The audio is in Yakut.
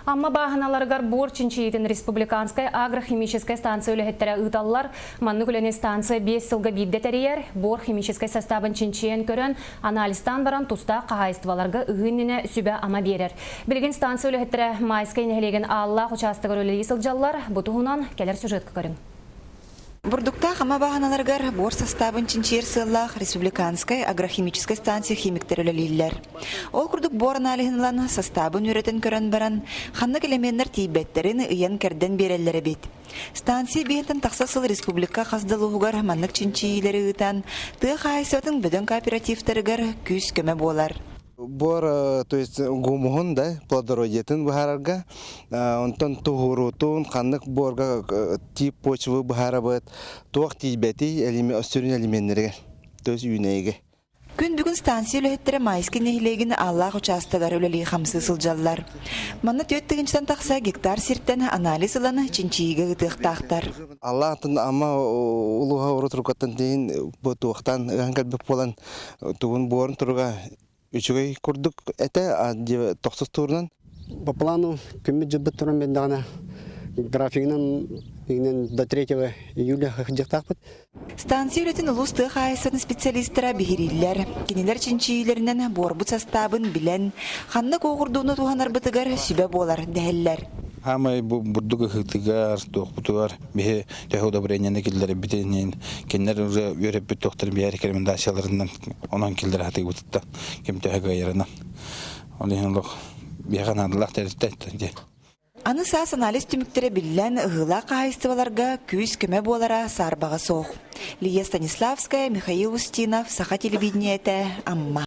Амма бааһыналарыгар буор чинчийиитин республиканскай агрохимическай станция үлэһиттэрэ ыыталлар. Маннык үлэни станция 5 сылга биирдэ тэрийэр. Буор химическай састаабын чинчийэн көрөн, анализтаан баран тустаах хаһаайыстыбаларга ыһыы иннинэ сүбэ-ама биэрэр. Билигин станция үлэһиттэрэ Майскай нэһилиэгин Ааллаах учаастагар үлэлии сылдьаллар. Бу туһунан кэлэр сюжетка көрүҥ. Бурдуктаах Амма бааһыналарыгар буор састаабын чинчийэр сыаллаах республиканскай агрохимическай станция химиктэр үлэлииллэр. Ол курдук буор аналиһын ылан, састаабын үөрэтэн көрөн баран, ханнык элеменнэр тиийбэттэрин ыйан-кэрдэн биэрэллэр эбит. Станция биһиэнтэн тахса сыл республика хас да улууһугар маннык чинчийиилэри ыытан, тыа хаһаайыстыбатын бөдөҥ кооперативтарыгар күүс-көмө буолар. Буор, то есть гумуһун да плодородиетын быһаарарга, онтон туһуруутун, ханнык буорга тип почвы быһаарабыт, туох тиийбэтий сүрүн элеменнэригэр, то есть үүнэйигэ. Күн бүгүн станция үлэһиттэрэ Майский нэһилиэгин Ааллаах учаастагар үлэлии-хамсыы сылдьаллар. Манна 4 тыһыынчаттан тахса гектар сиртэн анализ ылан чинчийиигэ ыытыахтаахтар. Аллаахтан Амма улууһа урут уруккаттан тиһин бу туохтан ыһан кэлбит буолан тугун буорун туруга үчүгэй курдук этэ тохсус туурунан. По плану күммүт дьылбыт туран биэрдэҕинэ графигынан до 3 июля сылдьыахтаахпыт. Станция үлэтин улуус тыа хаһаайыстыбатын специалистара биһирииллэр. Кинилэр чинчийиилэринэн буорбут састаабын билэн, ханнык уоҕурдууну туһанарбытыгар сүбэ буолар дэһэллэр. Хаамай бу бурдук ыһыытыгар, туохпутугар биһи төһө удобрениены киллэрбитин кинилэр уже үөрэппит туохтарын биһи рекомендацияларынан онон киллэрэ сатыыбытыттан ким төһө кыайарынан. Ол иһин олох биһиэхэ наадалаах тэрилтэ диэн. Аны саас анализ түмүктэрэ биллэн, ыһыылаах хаһаайыстыбаларга күүс-көмө буолара саарбаҕа суох. Лия Станиславская, Михаил Устинов, Саха телевидениетэ, Амма.